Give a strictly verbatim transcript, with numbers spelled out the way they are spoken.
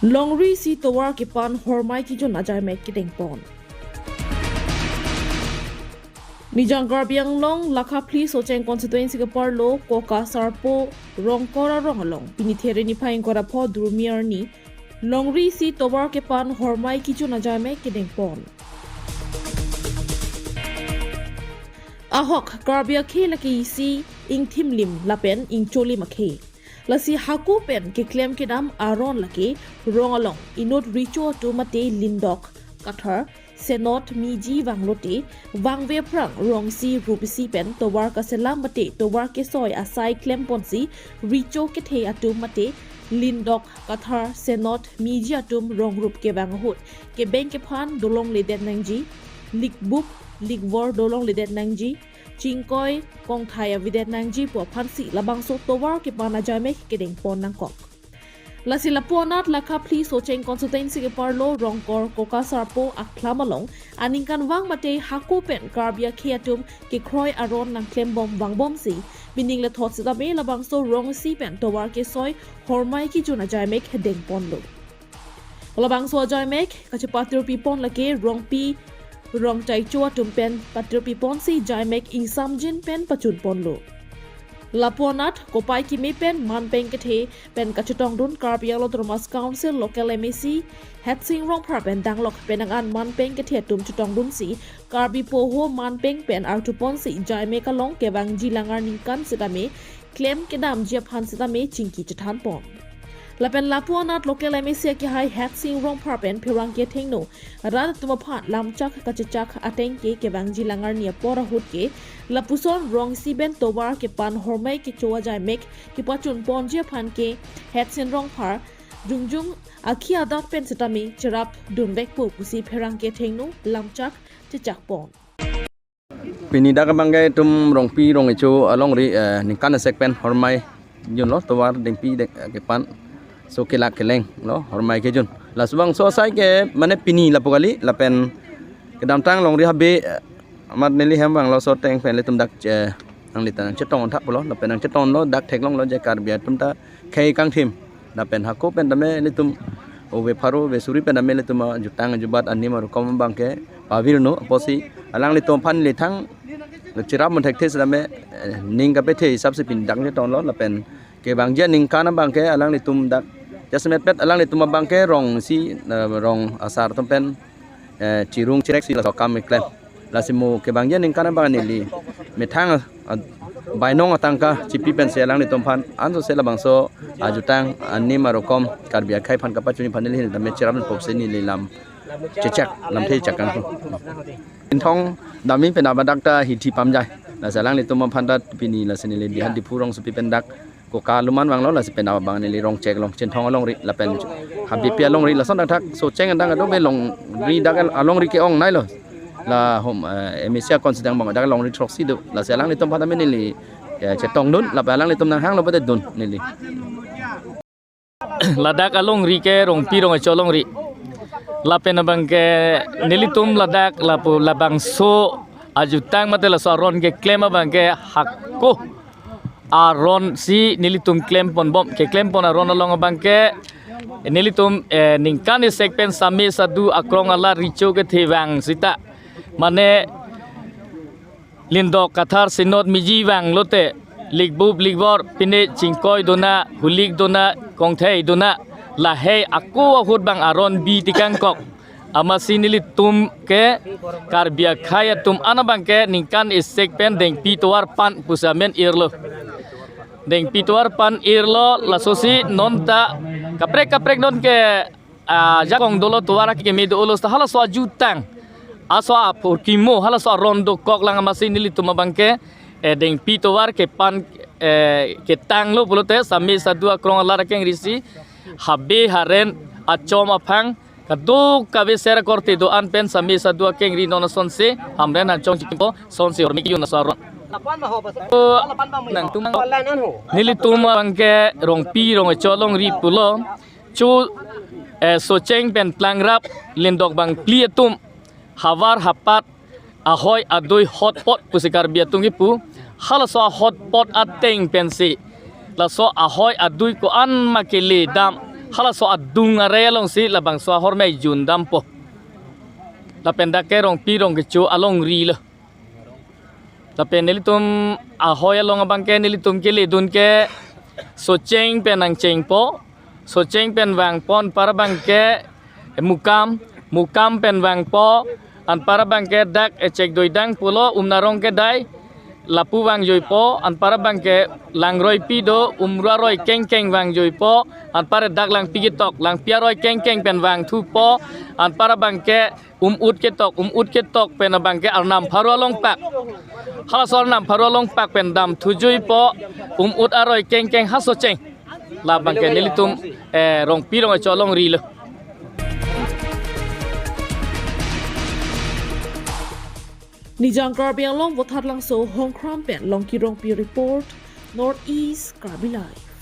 Longri isi tovar kepan hormai kejun ajaimek kedengpon. Nijang Karbi Anglong Lakhaphli Socheng constituency keparlo Koka Sarpo Rongkor arong along pini There niphai ingkoi ra pho Durmi arni longri isi tovar kepan hormai kejun ajaimek kedengpon. Ahok Karbi akhei lake isi ingthimlim lapen ingcholim akhei. Lasi hako pen keklem kedam aron lake rong along inut recho atum mate lindok, kathar, senot, miji vanglote vangve aphrang rong isi rup isi pen tovar kaselam mate tovar kesoi asai klemponsi recho kethe atum mate lindok, kathar, senot, miji atum rong rup kevang ahut kebeng kephan dolongledet nangji, likbup likvor dolongledet nangji, chingkoi kongthai avedet nangji pu aphansi labangso tovar kepan ajaimek kedengpon nangkok. Lasi lapu anat Lakhaphli Socheng constituency keparlo Rongkor Koka Sarpo akhlam along aningkanvang mate hako pen Karbi akhei atum kekroi aron nangklembom vangbomsi pining lethot sitame labangso rong isi pen tovar kesoi hormai kejun ajaimek dengponlo. Labangso ajaimek kachepatirpipon lake Rongpi Rongchaicho atum pen patirpiponsi jaimek ingsamjin pen pachunponlo. Lapu anat kopai keme pen manpeng kethe pen kachetongdun Karbi Anglong Autonomous Council Local M A C Hetsing Rongphar pen danglok penang an manpeng kethe atum chetongdunsi Karbi poho manpeng pen arthuponsi jaimek along kevangji langar ningkan sitame klem kedamji aphan sitame chingki chethanpon. Lapen lapu anat Local M A C akehai Hetsing Rongphar pen pherangke thengno rat atum aphan lamchak kachechak ateng ke kevangji langar ni apor ahut ke lapuson rong isi pen tovar kepan hormai kecho ajaimek kepachunponji aphan ke Hetsing Rongphar jongjung akhi adak pen sitame cherapdunvekpo pusi pherangke thengno lamchak chechakpon. Pini dak abangke itum Rongpi Rongchaicho alongri, eh, ningkan isi pen hormai junlo tovar dengpi deng, eh, kepan so kelak kelenglo hormai kejun. Laso bangso asai ke mane pini lapu kali lapen kedamtang longri habe, eh, amat neli hem vanglo so ateng pen ilitum dak, eh, nanglitum nangchetong thaplo lapen nangchetonglo dak theklonglo je Karbi atum ta khei kangthim. Lapen hako pen tame ilitum ove pharo ove suri pen tame ilitum ajutang ajubat anim arukom abangke pavirno apotsi alanglitum aphan neli thang cherapdun thekthe sitame, eh, ning kapethe hisap si pini dak chetonglo lapen kevangji aningkan abangke alanglitum dak jasemet pet alanglitum abangke rong isi, eh, rong asar atum pen, eh, chirung chireksi laso akam keklem. Lasi mo kevangji aningkan abang neli methang, ah, bainong atangka chipi pensi alanglitum aphan ansose labangso ajutang anim arukom Karbi akhei aphan kapachunji aphan neli tame cherapdunpo pusi neli lam chechak lamthe chakang. Chinthong damji pen abadak ta hithi pamjai. Lasi alanglitum aphan ta pini lasi neli Diphu rongsopi pen dak Koka aluman vanglo lasi pen abang neli Rongchek along Chinthong alongri lapen Habipi alongri lason dak thak Socheng adang ado be longri dak alongri ke-ong nailo. La hom, eh, M A C a-constituency abang dak longri throksi do. Lasi alanglitum aphan tame neli, ya, chetongdun lapen alanglitum nanghanglo pate dun neli. Ladak alongri ke Rongpi Rongchaicho alongri. Lapen abangke nelitum ladak lapu labangso ajutang mate laso aron keklem abangke hako aron si nelitum klemponbom, keklempon aron along abangke nelitum, eh, ningkan isi pen same sadu akrong alar recho kethe vang sita mane lindok, kathar, senot, miji vanglote likbup likvor pine chingkoi dona, hulik dona, kongthei dona, lahei ako ahut abang aron bi tekangkok. Amatsi nelitum ke Karbi akhei atum an abangke ningkan isi pen dengpi tovar pan pusi amen irlo. Dengpi tovar pan irlo lasosi non ta kaprek kaprek non ke, ah, jakong dolo tovar akeme do-olo seta halaso ajutang. Aso apor kimo halaso aron dokok lang amatsi nelitum abangke, eh, dengpi tovar kepan, eh, ketanglo pulote same sadu akrong alar akengrisi habe haren achom aphang kadokave sera korte do-an pen same sadu akengri non asonsi hamren hanchong chikimpo sonsi hormai kejun aso aron. O, nangtum nelitum abangke Rongpi Rongchaicho alongri pulo cho, eh, Socheng pen Tlangrap lindok bangphli atum havar hapat ahoi adui hotpot pusi Karbi atum kipu. Halaso ahotpot ateng pensi laso ahoi adui ko-an ma kele dam Halaso adung arei alongsi labangso ahormu jun dampo. Lapen dak ke Rongpi Rongkecho alongri lo. Lapen nelitum ahoi along abang ke nelitum keledun ke Socheng pen nangchengpo. Socheng pen vangpo, anpar abang ke Mukam, Mukam pen vangpo, anpar abang ke dak Echekdoidang pulo, Umnarong kedai, lapu vangjuipo, anpar abang ke Langroipi do, Umru aroi kengkeng vangjuipo, anpar dak Langpi ketok, Langpi aroi kengkeng pen vangthupo, anpar abang ke Um-ut ketok, Um-ut ketok pen abang ke Arnam Pharo alongpak. Halaso Arnam Pharo alongpak pen damthujuipo, Um-ut aroi kengkeng ha Socheng. Labang ke nelitum, eh, Rongpi Rongkecho alongri lo. Nijang Karbi Anglong Vothatlangso Hongkram pen Longki Rongpi report, North East Karbi Live.